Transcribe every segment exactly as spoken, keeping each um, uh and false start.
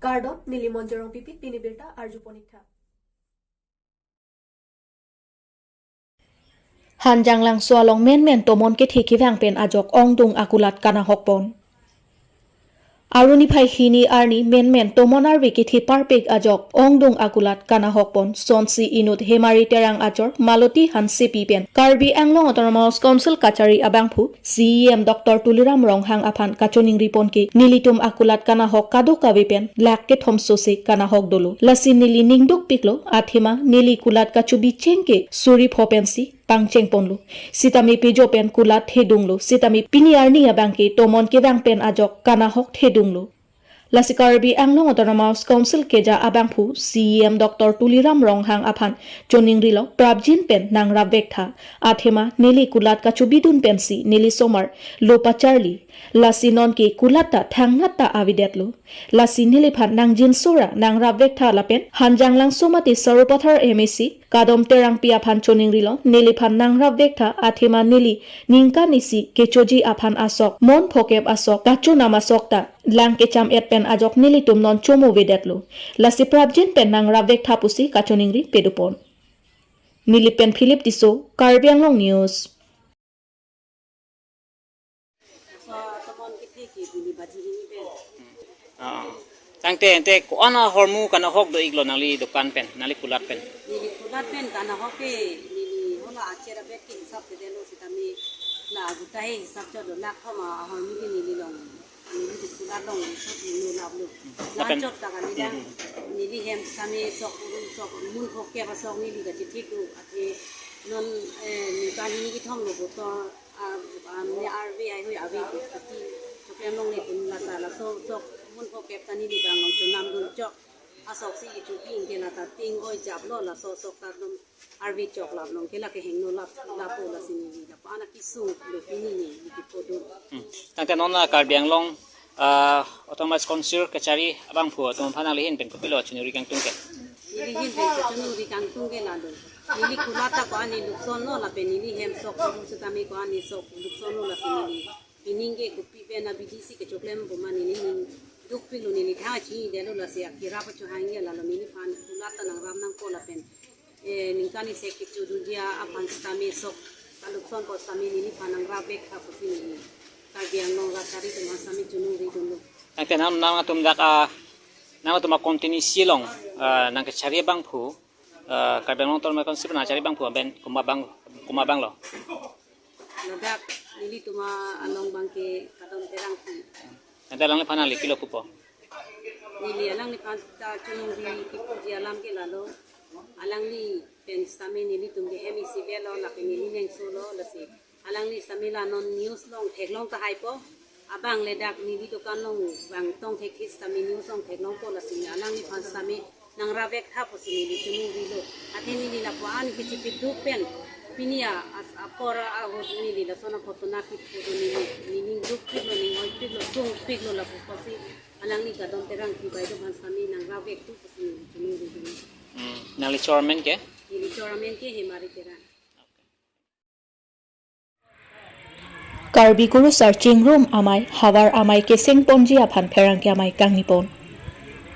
Kardom, neli Monjorong Pipit, pini birta arjuponik tha. Hanjanglangso along menmen tomon kethe kevang pen ajok ongdung akulat kanahok pon. Aruni phai hini arni menmen tomon arve kethe parpek ajok ongdung akulat kanahok pon. Sonsi inut Hemari Terang achor Maloti Hansepi pen Karbi Anglong Autonomous Council kachari abangphu C E M Doctor Tuliram Ronghang aphan kachoningri pon ke nelitum akulat kanahok kadokave pen lakh kethom sose kanahok dolo. Lasi neli ning dukpiklo, athema neli kulat kachobi cheng ke suri pho pensi pangcheng ponlo. Sitame pejo pen kulat thedunglo. Sitame pini arni abang ke tomon kevang pen ajok kanahok thedunglo. Lasi Karbi Anglong Autonomous Council keja abangphu C E M Doctor Tuliram Ronghang aphan choningrilo, prapjin pen nangrapvek tha. Athema neli kulat kachobidun pensi neli somar lo pacharli. Lasi non ke kulat ta thangnat ta avedetlo. Lasi neliphan nangjinso ra nangrapvek tha lapen Hanjanglangso mate Sarupathar M A C Kadom Terangpi aphan choningrilo, neliphan nangrapvek tha, athema neli ningkan isi kechoji aphan asok, mon phokep asok, kachonam asok ta lang kecham et pen ajok nelitum non chomovedetlo. Lasi prapjin pen nangrapvek tha pusi kachoningri pedopon. Neli pen Philip Tisso, Karbi Anglong News. So, tomon kethe ke bini baji hini pen. Ah. Tangte, ante ko-an ahormu kanahok do-iklo nangli dokan pen, nangli kulat pen? Neli kulat pen kanahok ke, neli hala acher abet ke hisap thedetlo sitame la aguta he hisap chot do lakh thom ahormu ke neli long. Neli kulat long so neli laplo. Lapen? Lachot ta kali lang. Hmm, hmm. Neli hem sitame sok, urun sok, mun phokep asok neli kachethik do. Athe non, eh, neli kani ni kethom lo botor. Ah, ah, ne arve ai hui ave ati choklem longle tum lata laso sok mun phokep ta neli bang long chonamdun chok. Asoksi kechobi ingke lata ting oi japlo, laso sok ta dum arve chok lap long ke la kehingno lap lapo, lasi neli lapu-an akesung lo pini neli kipodun. Hmm. Tangte non, ah, Karbi Anglong, ah, Autonomous Council kachari abangphu atum aphan nangli ahin pen kopilo choningri kangtung ke? Neli ahin pen kachoningri kangtung ke lalo. Neli kulat ta ko-an ne lukson lo lapen neli hem sok urun sitame ko-an ne sok lukson lo, lasi neli pining ke kopi pen abidi si kechoklem pu ma neli ning dukpiklo, neli thang chini detlo, lasi akira pachohang ya lalo neliphan kulat ta nangrap nangpo lapen, eh, ningkan isi kechodunji aphan sitame sok kalukson po sitame neliphan nangrapvek tha pusi neli Karbi Anglong rat kachari atum aphan sitame choningridunlo. Tangte nang, nangtum dak, ah, nangtum a-constituency along, ah, nangkachari abangphu, ah, Karbi Anglong Autonomous Council nangkachari abangphu pen komat abang, komat abanglo? Ladak nelitum along abang ke Kadom Terangpi. Ante alangliphan nangli kopilo pupo? Neli alangliphan ta choningri kipuji alam ke lalo. Alangli pen sitame nelitum ke hem isi avelo, lapen neli neng solo, lasi alangli sitame la non news along theklong tahai po. Abang le dak neli dokan along bang tong thek sitame news along theklongpo, lasi alangliphan sitame nangrapvek tha pusi neli choningrilo. Athe neli lapu-an kachepiduk pen pini a, as, apor ahut neli lason aphoto nangkipu neli, neli ning dukpiklo, ning oipiklo, sungpiklo lapu pusi alangli Kadom Terangpi bai atum aphan sitame nangrapvek tha pusi neli choningrilo. Hmm, nangli chor amen ke? Neli chor amen ke Hemari Terang. Karbi Kurusar Chingrum Amei, Havar Amei keseng ponji aphan pherangke amei kangni pon.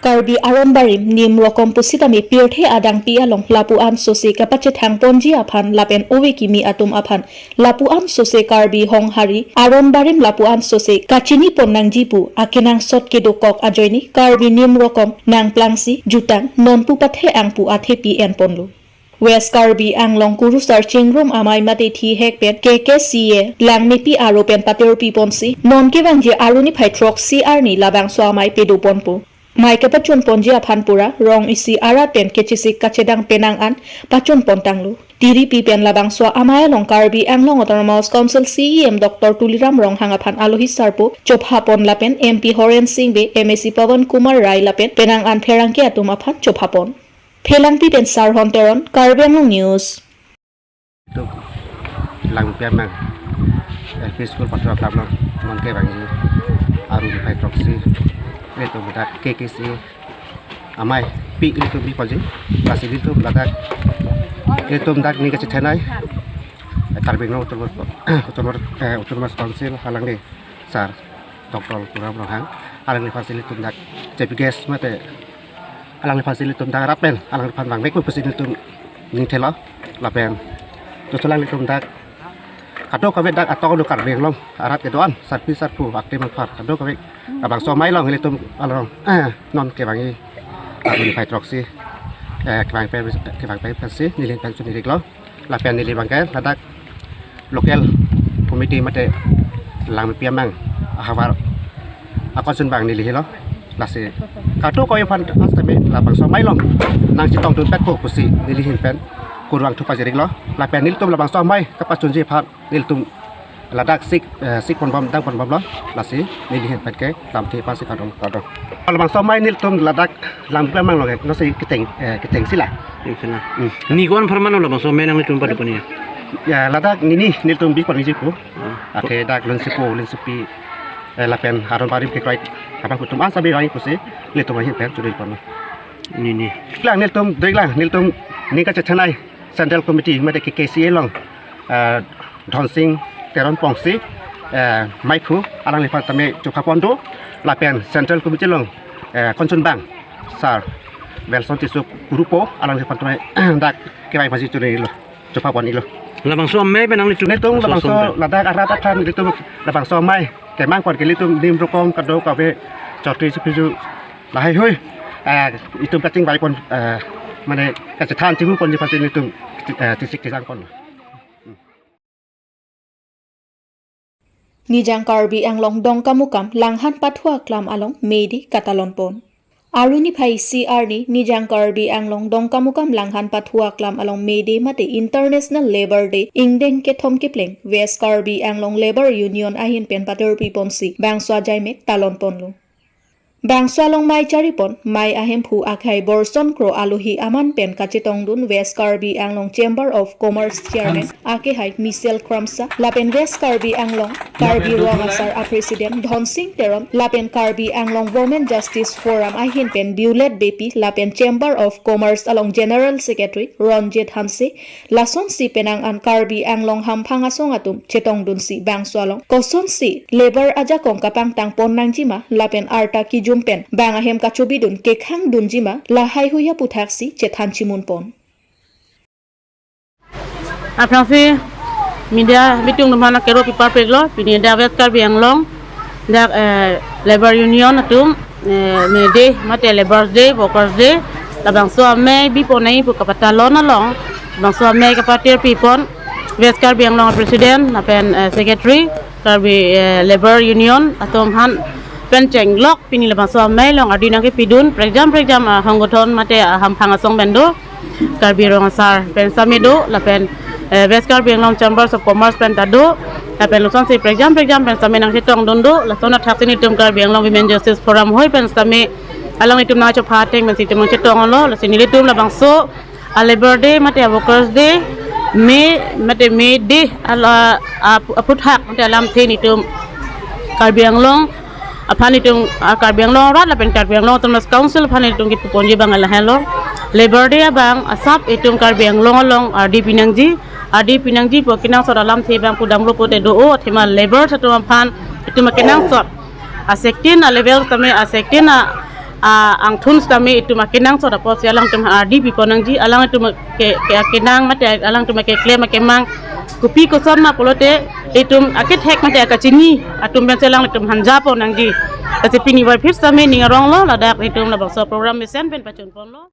Karbi aron barim nim rokom pusitame pirthe adangpi along lapu-an sose kapachethang ponji aphan lapen ove kimi atum aphan lapu-an sose Karbi Honghari aron barim lapu-an sose kachini pon nangji pu akenangsot kedokok ajoine Karbi nim rokom nangplangsi jutang nonpu pathe-ang pu athepi en ponlo. West Karbi Anglong Kurusar Chingrum Amei mate thihek pen K K C A Langmepi aro pen patirpi ponsi non kevangji aruni phai throksi arni labangso amei pedo ponpo. Mei kepachun ponji aphan pura rong isi arat pen kechesik kachedang penang an pachun pontanglo. Tiripi pen labangso amei along Karbi Anglong Autonomous Council C E M Doctor Tuliram Ronghang aphan alohi sarpo chopha pon lapen M P Horen Sing Bey, M A C Pawan Kumar Rai lapen penang an pherangke atum aphan chopha pon. Phelangpi pen Sarhon Teron, Karbi Anglong News. Tuk Langpi amang, L P school Pathor Club along non kevangji aruni phai throksi, ilitum dak K K C A amei pi ilitum pi ponji, lasi ilitum ladak ilitum dak ning kachethenei Karbi Anglong Autonomous, Autonomous, eh, Autonomous Council alangli sir Doctor Tuliram Ronghang, alangliphan si ilitum dak Chief guest mate alangliphan si ilitum dak rat pen alangliphan vangvekpo pusi ilitum ning thelo lapen tosolang ilitum dak kadokave dak atok anu Karbi Anglong arat kedo-an sarpi sarpo akhei mangpar kadokave labangso amei along ilitum along non kevangji aruni phai throksi kevang pe kevang pe pensi neli pen chun neli lo. Lapen neli abangke ladak local committee mate Langmepi amang ahavar akonsun abang neli helo. Lasi kadokave aphan asame labangso amei along nangchetongdun petpo pusi neli ahin pen kurvangthu pajir-iklo. Lapen nelitum labangso amei kapachunji aphan nelitum ladak sik eh, sik ponbom dang ponbomlo. Lasi neli ahin pen ke lamthe pasi kadong kadong. Labangso amei nelitum ladak Langmepi amang along ke nosi keteng eh, keteng sila. Yung sana. Hmm. Ni ko-an apharman labangso amei nanglitum padu pon-ikji? Ya ladak nini nelitum bipon-ikji pu. Hmm. Athe dak lunsepo lunsepi eh, lapen aron barim kekroi abang atum asame vangji pusi nelitum ahin pen chudun pon. Nini. Klang nelitum doi klang nelitum ning kachethanai Central Committee mate K K C A along eh, Dhonsing Teron Pongsi eh, maiphu alangliphan tame chupha pon do lapen Central Committee along eh, konsun abang Sir Welson Tisso Kurupo alangliphan tame dak kevang pasi churi lo chupha pon-iklo. Labangso amei pen nanglitum nelitum labangso labangso amei ladak arat aphan nelitum labangso amei kemang pon ke nelitum nim rokong kadokave chotri sipiju lahai hui eh, itum kachingvai pon eh, mane kachethan chinghu ponji pasi nelitum eh, tisik tisang pon. Nijang Karbi Anglong Dongkamukam Langhan Pathu Aklam along May Day katalon pon. Aruni phai isi arni Nijang Karbi Anglong Dongkamukam Langhan Pathu Aklam along May Day mate International Labour Day ingdeng kethom kepleng West Karbi Anglong Labour Union ahin pen paterpi ponsi bangso ajaimek talon ponlo. Bangso along mei charipon mei ahemphu akhai Borson Kro alohi aman pen kachetongdun West Karbi Anglong Chamber of Commerce Chairman akehai Michelle Kramsa lapen West Karbi Anglong Karbi Rong Asar a President Dhonsing Teron lapen Karbi Anglong Women Justice Forum ahin pen Violet Beypi lapen Chamber of Commerce along General Secretary Ronjit Hanse. Lasonsi penang an Karbi Anglong hamphang asong atum chetongdunsi bangso along kosonsi labour ajakong kapangtang pon nangjima lapen arta kijum pen bang ahem kachobidun kekhang dunjima lahai hui aphuthaksi chethan chimun pon. Aphrangsi media bitung atum aphan kero pipar peklo pini dak West Karbi Anglong dak eh, Labour Union atum eh, May Day mate Labour's Day, Workers Day labangso amei bipon-ikji pu kapatalon along labangso amei kapaterpi pon West Karbi Anglong President lapen eh, Secretary Karbi eh, Labour Union atum aphan pen chenglok pini labangso amei along ardi nangkepidun prekjam prekjam ah, honggothon mate ah, hamphang asong pen do. Karbi Rong Asar pen sitame do lapen eh, West Karbi Anglong Chambers of Commerce pen ta do lapen lasonsi prekjam prekjam pen sitame nangchetongdun do lason athaksi nelitum Karbi Anglong Women Justice Forum hoi pen sitame alanglitum nangchopha ateng pensi itum nangchetonglo lasi nelitum labangso a Labour Day mate a Workers Day May mate May Day ala ap- aphuthak mate alamthe nelitum Karbi Anglong aphan itum ah, Karbi Anglong arat lapen Karbi Anglong Autonomous Council aphan itum kipu ponji abang lahelo. Labour Day abang asap itum Karbi Anglong along ardi pinangji, ardi pinangji pu kenangsot alamthe abang pudamlo pute do o athema labour atum aphan itum kenangsot asektin a level sitame asektin a ah, angthun sitame itum kenangsot apotsi alangtum ardi pipon nangji alangtum ke ke- kenang mate alangtum keklem kemang kopi koson ma pulote itum akethek mate akachini atum pensi alanglitum hanja pon nangji. Lasi pini varphit sitame ning aronglo ladak itum labangso program mesen pen pachun ponlo.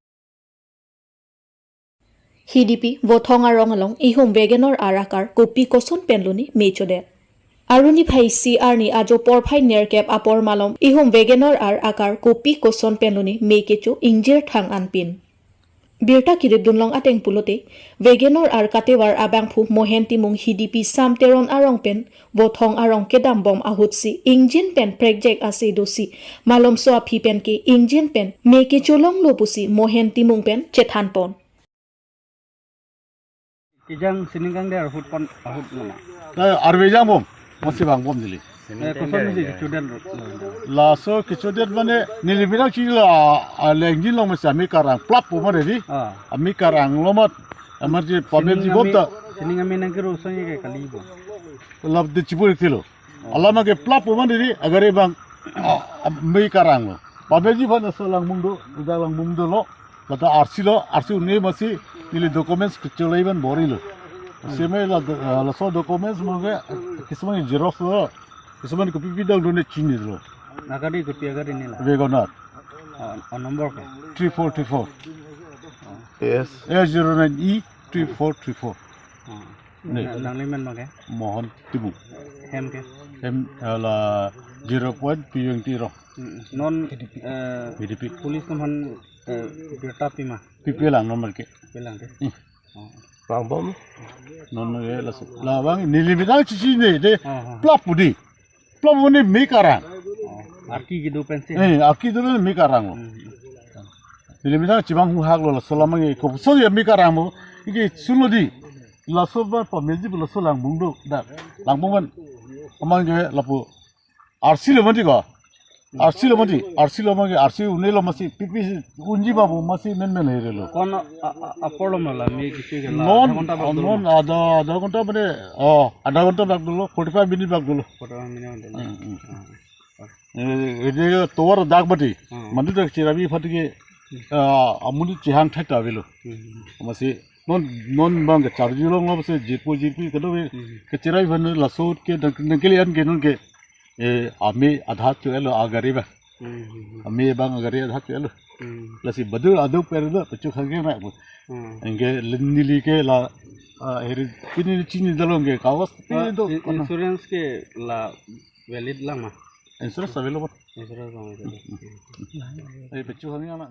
Hidipi Vothong arong along ihum Wagon R akar kopi koson pen lone me chodet. Aruni phai isi arni ajo porphai nerkep apor malom ihum Wagon R akar kopi koson pen lone me kecho ingjir thang anpin. Birta kirip dunlong ateng pulote, Wagon R katevar abangphu Mohen Timung Hidipi Sam Teron arong pen Vothong arong kedam bom ahutsi engine pen prekjek ase dosi malomso aphi pen ke engine pen me kecholonglo pusi Mohen Timung pen chethan pon. Kejang sining kangder ahut pon ahut mana? Arve jang bom. Masi bang bom neli. Eh, koson masi kechodet lo. Laso kechodet mane neli bilang chilo a, a lengji long masi ami karang plap po mane di. Ah. Ami karang lo mat. Amar ji pabel ji bom ta. Sining ami nang kiro song ke kali bo. Lap de chibur thilo. Alama ke plap po mane di agar e bang ah, ah, mei karang lo. Pameji aphan laso Langbung do, dak Langbung dolo. Lata R C lo, R C un-e masi, neli documents kecholai ban bor-ilo. Seme la, eh, laso documents mage, kisuman xerox lo, kisuman kopi pi dang done chinilo. Agari kopi agari neli la? WagonR. Oh, oh, number ke? Three four three four. Yes. A zero nine E three four three four. Oh. Ne. Na-, nangli men mage? Mohan Timung. Hem ke? Hem, eh, la zero point twenty ro. Hmm. Non, eh, VDP. Police atum aphan, eh, birta pima? Pipe lang non mage. Pipe lang ke? Hmm. Oh. Langbom. Non mage laso. Labang neli midang chechinine de. Oh, oh. Plap pudi. Plap pudi me karang. Oh. Arki kedo pensi? Eh, arki kedo me karang. Hmm. Neli midang chibang hu hak lo laso alam ke kopuson ya me karang mo. Iki sunlo di. Laso ba pameji laso Langbung do. Dak Langbung man. Aman ke lapu R C lo mati ko. R C lo mati. R C lo mati. R C un-e lo masi pipi si unji babu masi men men here lo. Kon a, a, apor lo mala me kisi ke la? Non, adha ghonta bak dolo non ma? Adha, adha ghonta mane, oh, adha ghonta bak dolo, forty five minute bak dolo. Forty five minute bak dolo. Hmm, hmm. Ah. Eh, ini tovar dak mati. Hmm. Mandi dak chirabi phatike, ah, amonit chehang thek ta avelo. Hmm. Masi non, non bang ke charju long lo masi jirpo jirpi kedo ve. Hmm. Kechirabi aphan laso ke nang, nangkele an ke non ke. Eh, ame adha cho-etlo agari ba. Hmm, hmm, hmm. Ame bang agari adha cho-etlo. Hmm. Lasi badur aduk per do pechu khage na bu. Hmm. Anke neli ke la, ah, here pini chini dalong ke kawas pini do. Ah, in-, insurance ke la valid lang ma? Insurance available. Insurance lang valid. Eh, pechu khage na.